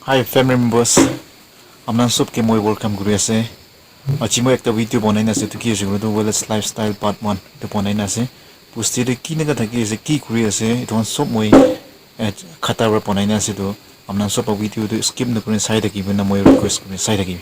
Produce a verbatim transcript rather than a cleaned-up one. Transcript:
Hi family members, apna sob ke moi welcome kuri ase. Aji moi ekta video banai na ase, etu ki ase koile tu Village Lifestyle Part One etu banai na ase. Bosti tu kineka thaki ase, ki kuri ase, etu khan sob moi, eh, khata para banai na ase. Tu apna sob para video tu skip nakuri sai thaki bo na moi request kuri sai thaki.